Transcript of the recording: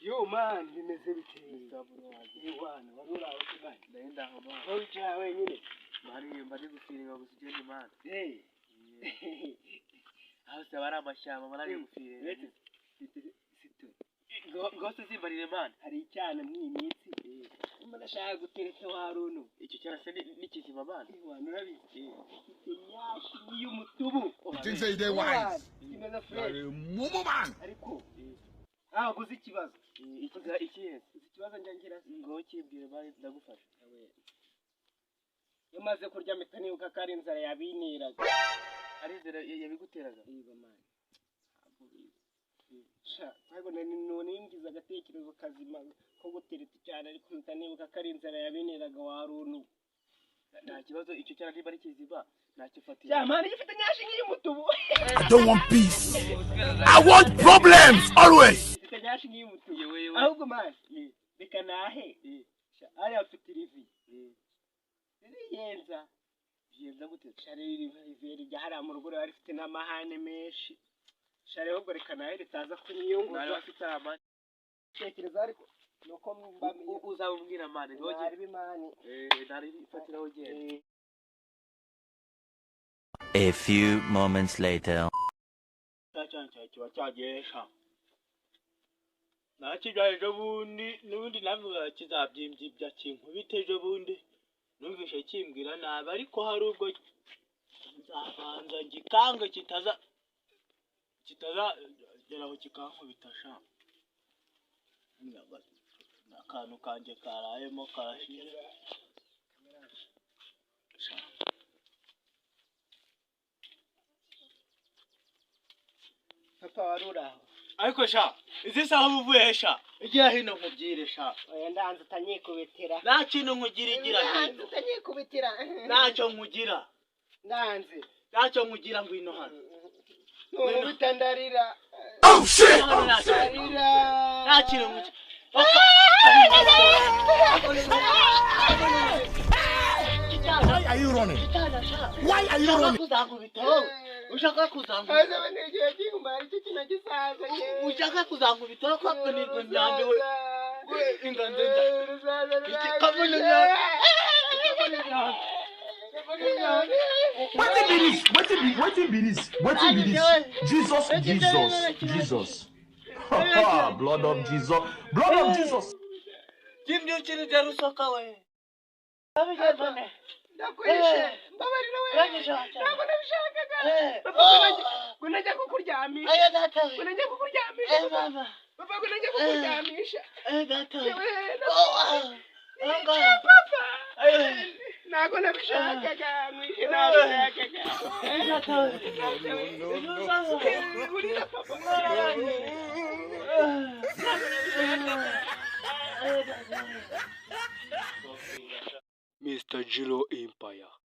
Yo man, bimeze bite? Ewana, wari uraho se man? Ndagenda aho man. Wowe wicaye wenyine? Mani mba ndi gufiringa gusa ugenda man. Hey. Aho se aba ari amashyamba mani ari gufiringa. Ngaho se zimbarire man. Hari icyana muri iyi minsi. Umuntu ashaka gutereta wa runtu. Icyo cyana se ni kizima man. Ewana urabizi. Ifite nyashi y'umutubu. You think say they wise? Kimeze You fresh. are a mumu man. Ariko ntabwo uzi ikibazo. Ikihe? Uzi ikibazo njya ngira se? Ngaho kimbwire man ndagufasha. Iyo maze kurya mpita nibuka ko ari inzara yabiniraga. Ari inzara yabiguteraga? Yego man. Ntabwo ubizi. Sha, ntabwo nari ngize agatekerezo kazima ko gutereta cyane ariko mpita nibuka ko ari inzara yabiniraga wa runtu. Nta kibazo icyo cyana niba ari kizima ntacyo fatira. Sha man, gifite nyashi nk'iy'umutubu. I don't want peace. I want problems always. Gifite nyashi nk'iy'umutubu. Yewe yewe. Ahubwo man, reka nahe. Sha, ariya afite irivi. Ririyenza. Biyenza gute? Sha riri rya hariya mu rugo riba rifite n'amahane menshi. Sha rero ubwo reka nahe ritaza kunyiyunguza. Nari bafite amani. Tekereza ariko nuko mba Uzabubwira man. Ntari bimani. Nari fatiraho ugenda. A few moments later. Cya cyane kiba cyagiye sha nakirya ejo bundi n'ubundi navuga kizabyimbya kinkubite ejo bundi numvishe kimbwira nabi ariko hari ubwo nzabanza gikange kitazageraho kikankubita sha akantu kanjye karayemo karashize sha. Papa wari uraho? Ariko sha izi saha uba uvuye sha igira hino nkubwire sha. Oya ndanze utanyikubitira. Nta kintu nkugira igira Ndanze hino. utanyikubitira. Ntacyo nkugira. Ndanze. Ntacyo nkugira ngwino hano. Nunkubita ndarira. Oh shit! Ndarira. Nta kintu nkugira. Why are you running? Why are you running? Kuzankubita wowe. Ushaka kuzankubita. Aza n'igihe cy'inguma aricyo kino gisaza. Ushaka kuzankubita ko nirwo ndambiwe. Inga nzenza. Kavuna Wetin be this? Wetin be this? Wetin be this? Jesus, Jesus, Jesus. Blood of Jesus. Blood of Jesus. Kimbyukirije rusoka we. Ndakwishe. Mbabarira we. Ntabwo nabishakaga. Papa ngo najya kukuryamisha. Ngo najya kukuryamisha. Papa ngo najya kukuryamisha. Papa. Ntabwo nabishakaga. Mwishe nabishakaga. Urira papa. Mr. Jiro Imp.